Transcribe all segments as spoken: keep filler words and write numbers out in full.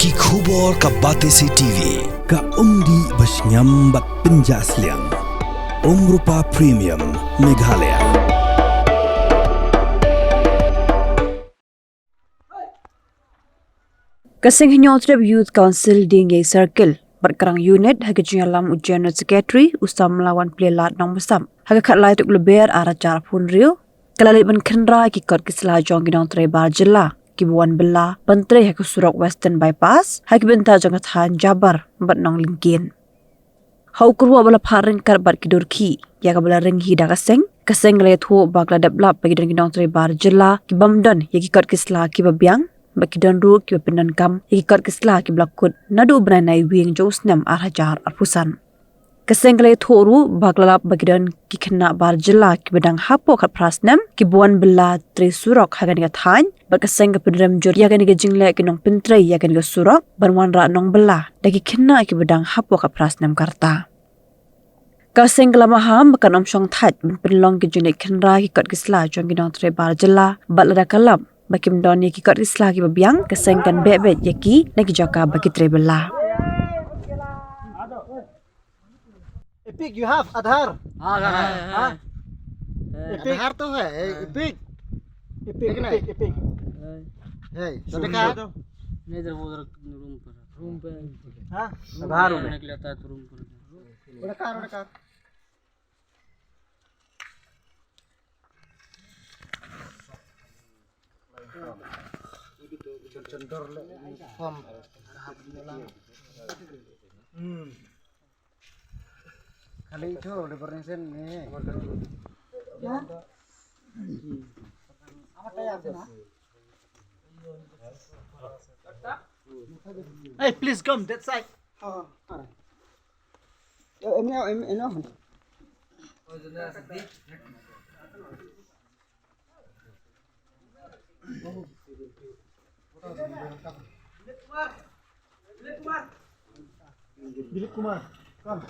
Ki khubor ka Batesi T V, ka umdih ba shngiam bad pynjah sliang. Umrupa Premium, Meghalaya. Ka Seng Hynñiewtrep Youth Council Dieng Ïai Circle bad ka Rang Unit ha ka jingïalam u General Secretary u Samla Wanplie Lad Nongmynsam ha ka khatlai tarik Lber ar hajar arphew hynriew ka la leit ban khynra ïa ki kot ki sla jong ki nongtrei bar jylla kiba wan bylla ban trei ha ka surok Western Bypass ha ki bynta jong ka thaiñ Jabar bad Nonglyngkien. Ha u kyrwoh ba la phah ryngkat bad ki dur khih ïa kaba la ring hi da ka seng, ka seng ka la ïathuh ba ka la dep lap ba ki don ki nongtrei bar jylla ki bym don ïa ki kot ki sla kiba biang bad ki don ruh kiba pyndonkam ïa ki kot ki sla kiba la kut naduh u bnai Naiwieng jong u snem ar hajar arphew san. Ka seng ka la ïathuh ruh ba ka la lap ba ki don ki khynnah bar jylla kiba dang hapoh khatphra snem kiba wan bylla trei surok ha kane ka thaiñ, bad ka seng ka pynrem jur ïa kane ka jingleh ki nongpyntrei ïa kane ka surok ban wanrah nongbylla da ki khynnah kiba dang hapoh khatphra snem ka rta. Ka seng ka la maham ba kan ym shong thait ban pynlong ki jingleit khynra ki kot ki sla jong ki nongtrei bar jylla, bad lada ka lap ba kim don ïa ki kot ki sla kiba biang, ka seng kan beh beit ïa ki na ki jaka ba ki trei bylla. Epic, you have Aadhaar? हाँ, हाँ, हाँ। हाँ? हाँ। Epic? आधार तो है, ए-, एपिक। एपिक, देखना है। एपिक, एपिक। हाँ। है, तो देखा है? नहीं, इधर वो उधर रूम पर। रूम पे। हाँ? रूम आधार पे में। निकलता है तो रूम पर। बड़ा कार, बड़ा कार। খালি ইটো লেবার নেছেন নে? Hey, please come that side. Dilip Kumar, come.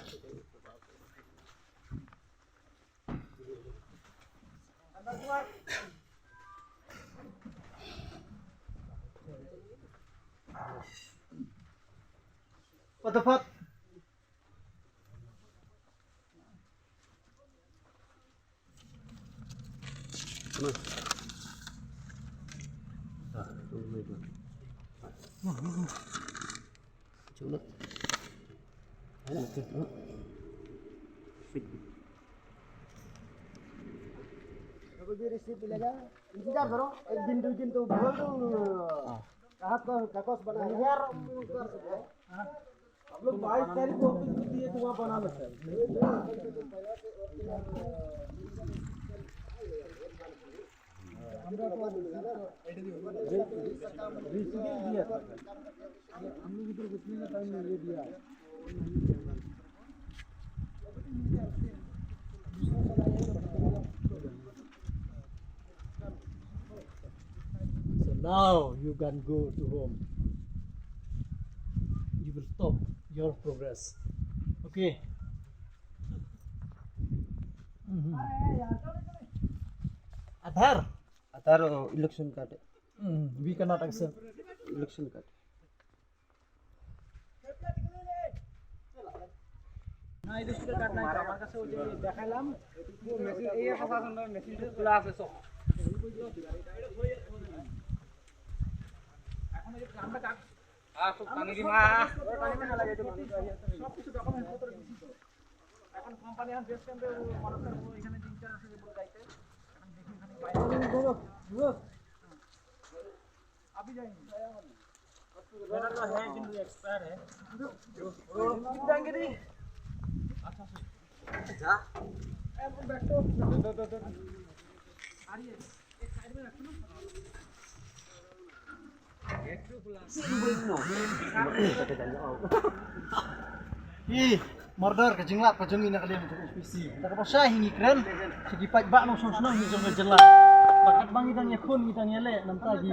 Fatapat. अभी भी रिसीट मिलेगा, इंतजार करो, एक दिन, दो दिन तो बोल दो, हाथ का कागज बना यार। हम लोग बाईस तारीख को ऑफिस में दिए तो वहाँ बना लेते हैं। हम लोग इधर घुसने का टाइम नहीं, ये दिया। So now you can go to home. You will stop your progress. Okay. Mhm. Aadhaar. Aadhaar, uh, election card. Mm, we cannot accept. Election card. Ih, mardor ka jinglap ka jong ngi na ka liang jong H P C. Da kaba shai hi ngi kren sha ki paidbah nongshong shnong hi jong ka jylla. Ba katba ngi dang ïakhun ngi dang ïaleh namar ki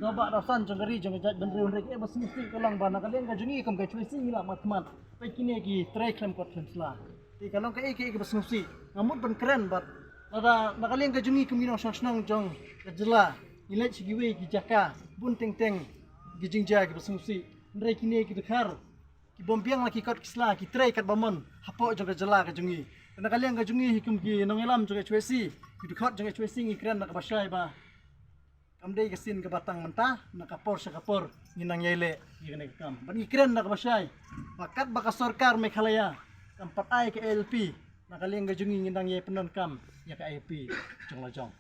dawbah dawsan jong ka ri jong ka jaitbynriew, hynrei kaei ba sngewsih ka long ba na ka liang ka jong ngi kum ka H P C ngi lah mat khmat. Peit kine ki trei khlem kot khlem sla. Te ka long kaei kaei kaba sngewsih. Nga mut ban kren bad lada na ka liang ka jong ngi kum ki nongshong shnong jong ka jylla ngi leit sha kiwei ki jaka bun teng teng ki jingjia kiba sngewsih. Hynrei kine ki dkhar ki bym biang la ki kot ki sla, ki trei katba mon hapoh jong ka jylla ka jong ngi. Na ka liang ka jong ngi hi kum ki nongïalam jong H Y C, ki dkhot jong H Y C, ngi kren na kaba shai ba kam dei ka sien kaba tang mynta, na ka por sha ka por ngin nang ïai leh ïa kane ka kam. Bad ngi kren na kaba shai ba katba ka sorkar Meghalaya kam pat ai ka I L P, na ka liang ka jong ngi ngin nang ïai pyndonkam ïa ka I L P jong la jong.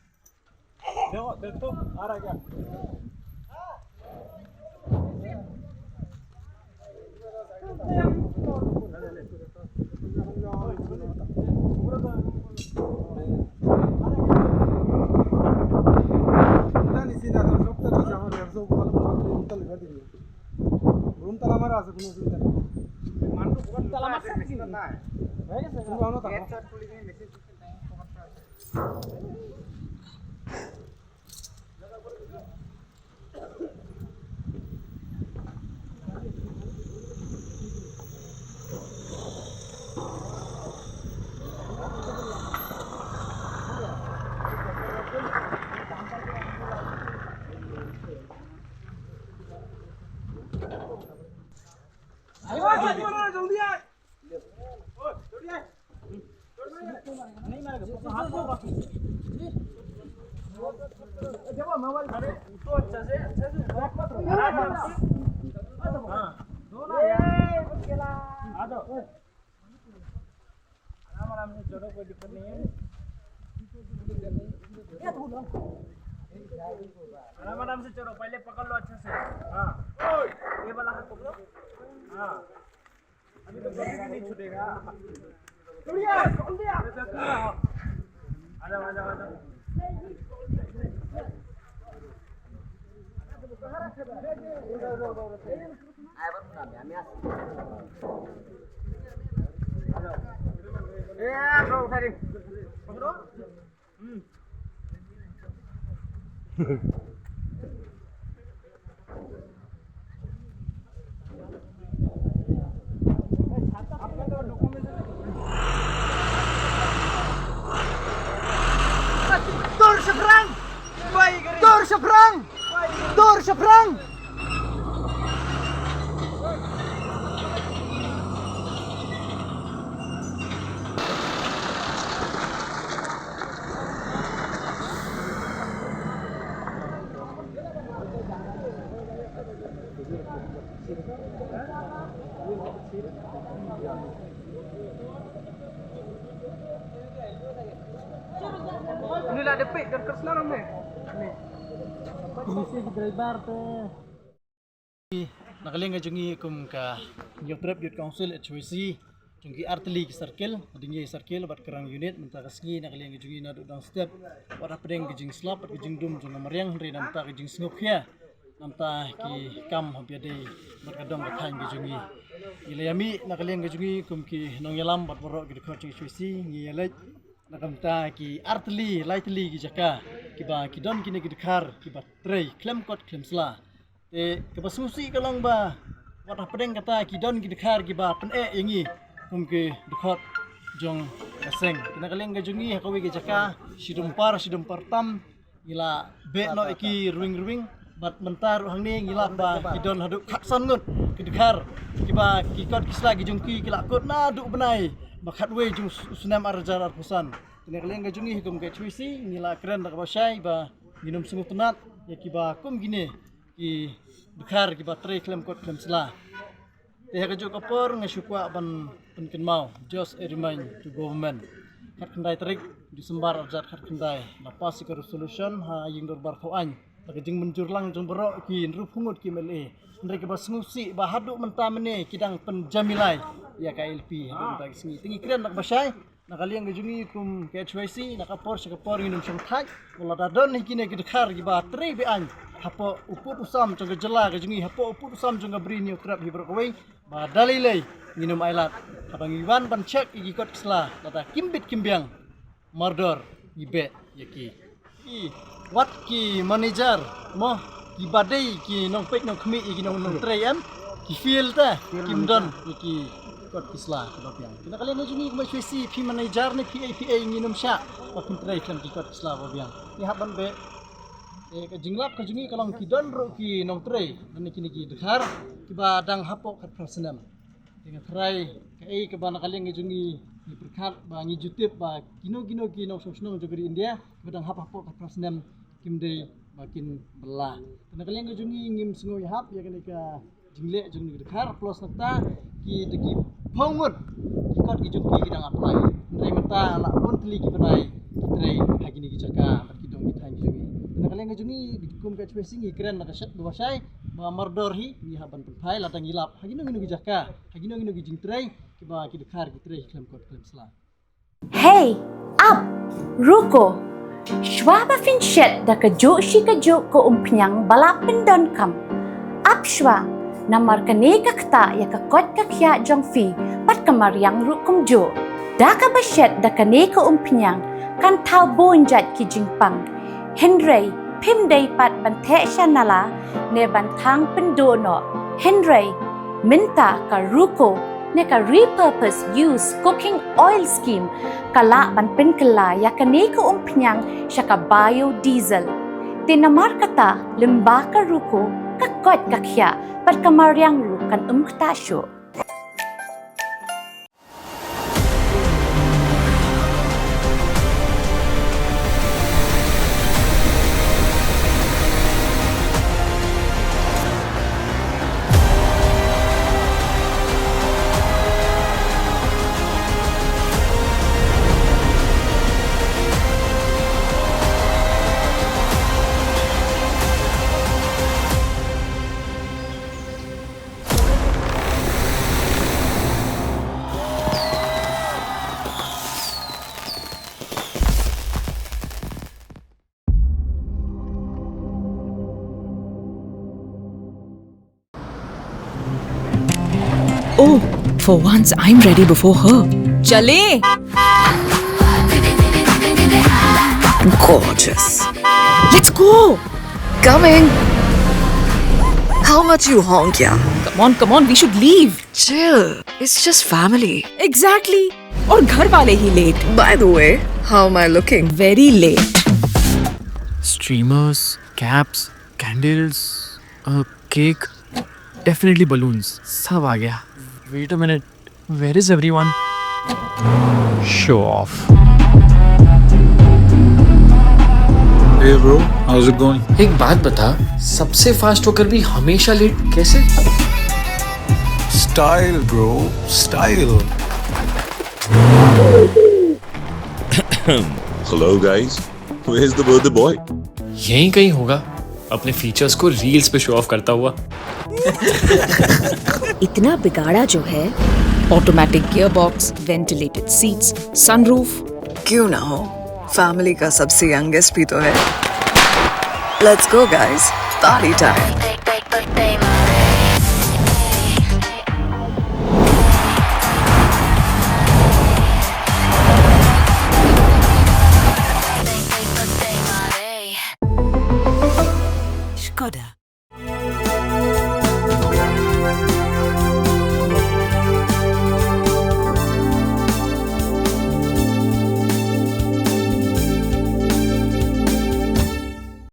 आराम आराम से चढ़ो, कोई दिक्कत नहीं है। आराम आराम से चढ़ो, पहले पकड़ लो अच्छा से। हाँ, ये वाला हाथ पकड़ो। हाँ, अभी तो कभी भी नहीं छूटेगा। आ जाओ, आ जाओ, आ जाओ। Dur shaphrang! Dur shaphrang! Dur shaphrang! Ni la depit dan kersna ram ni. Ni. Komisi driver te. Na ka liang ka jong ngi kum ka Hynñiewtrep Youth Council H Y C, jong ki artylli ki circle, Hadingïei circle bad Krang unit, mynta ka sngi na ka liang ka jong ngi naduh dang step, wat hapdeng ka jingslap bad ka jingdum jong ka mariang, hynrei namta ka jingsngewkhia, namta ki kam hapdeng bad ka dong ka thaiñ ka jong ngi. Ngi la ïa mih na ka liang ka jong ngi kum ki nongïalam bad baroh ki dkhot jong H Y C, ngi ïa leit na ka bynta ki artylli, laitylli ki jaka kiba ki don kine ki dkhar kiba trei khlem kot khlem sla. Te kaba sngewsih ka long ba wat hapdeng kata ki don ki dkhar kiba pyneh ïa ngi kum ki dkhot jong ka seng. Te na ka liang ka jong ngi ha kawei ka jaka shidum par, shidum par tam ngi la beh noh ïa ki ruwing ruwing. Bad mynta ruh hangne ngi lap ba ki don haduh khatsan ngut ki dkhar kiba ki kot ki sla ki jong ki ki la kut naduh bnai ba khatwei jong u snem ar hajar arphew san. Te na ka liang ka jong ngi hi kum ka H Y C ngi la kren da kaba shai ba ngin ym sngewtynnat ïa kiba kum kine ki dkhar kiba trei khlem kot khlem sla. Te ha kajuh ka por nga shu kwah ban pynkynmaw, just a remind to government. Khatkhyndai tarik December ar hajar khatkhyndai la pass ïa ka resolution ha ïing dorbar thaw aiñ da ka jingmynjur lang jong baroh ki hynriewphew ngut ki M L A. Hynrei kaba sngewsih ba haduh mynta mynne ki dang pynjamilai ïa ka I L P haduh mynta ki sngi. Te ngi kren da kaba shai, na ka liang ka jong ngi kum ka H Y C, na ka por sha ka por ngin ym shong thait. Wat la da don hi kine ki dkhar kiba trei be-aiñ hapoh u pud u sam jong ka jylla ka jong ngi, hapoh u pud u sam jong ka Bri Hynñiewtrep hi baroh kawei, ba da lei lei ngin ym ailad. Haba ngi wan ban check ïa ki kot ki sla, lada kim bit kim biang, mardor ngi beh ïa ki. Ki wat ki manager mo, kiba dei ki nongpeit nongkhmih ïa ki nong, nongtrei em, ki fail te, kim don ïa ki kot ki sla kiba biang. Te na ka liang ka jong ngi kum H Y C, phi manager ne phi ei phi ei, ngin ym shah ba phin trei khlem ki kot ki sla ba biang. Ngi hap ban beh. Te ka jinglap ka jong ngi ka long ki don ruh ki nongtrei, lane kine ki dkhar, kiba dang hapoh khatphra snem. Te nga tharai kaei kaba na ka liang ka jong ngi ngi pyrkhat ba ngi ju tip ba kino kino ki nongshong shnong jong ka ri India kiba dang hap hapoh khatphra snem kim dei ba kin bylla. Te na ka liang ka jong ngi ngim sngew ïahap ïa kane ka jingleh jong ngi dkhar, plus nangta ki da ki phew ngut ki kot ki jong ki ki dang apply. Hynrei mynta la bun tylli ki bnai ki trei ha kine ki jaka bad ki dong ki thaiñ ki jong ngi. Te na ka liang ka jong ngi kum ka H Y C ngi kren na ka shet ba shai ba mardor hi ngi hap ban pynphai lada ngi lap ha kino kino ki jaka, ha kino kino ki jingtrei kiba ki dkhar ki trei khlem kot khlem sla. Hei, ap, ruko. Shuwa ba phin shet da kajuh shi kajuh ka umphniang ba la pyndonkam, ap shuwa, namar kane ka ktah ïa ka koit ka khiah jong phi bad ka mariang ruh kumjuh. Da kaba shet da kane ka umphniang kan thaw bun jait ki jingpang. Hynrei phim dei pat ban theh sha nala ne ban thang pynduh noh. Hynrei mynta ka ruko ne ka repurpose use cooking oil scheme ka lah ban pynkylla ïa kane ka umphniang sha ka biodiesel. Te namar kata lyngba ka ruko ka koit ka khiah bad ka mariang ruh kan ym ktah shuh. Oh, for once I'm ready before her. चले। Gorgeous. Let's go. Coming. How much you honk, yeah? Come on, come on, we should leave. Chill. It's just family. Exactly. और घर वाले ही late. By the way, how am I looking? Very late. Streamers, caps, candles, a cake, definitely balloons. सब आ गया. Wait a minute. Where is everyone? Show off. Hey bro, how's it going? एक बात बता, सबसे फास्ट होकर भी हमेशा लेट कैसे? Style, bro, style. Hello guys, where's the birthday boy? यहीं कहीं होगा, अपने फीचर्स को रील्स पे शो ऑफ करता हुआ. इतना बिगाड़ा जो है. Automatic gearbox, ventilated seats, sunroof. क्यों ना हो, फैमिली का सबसे यंगेस्ट भी तो है. Let's go guys, party time.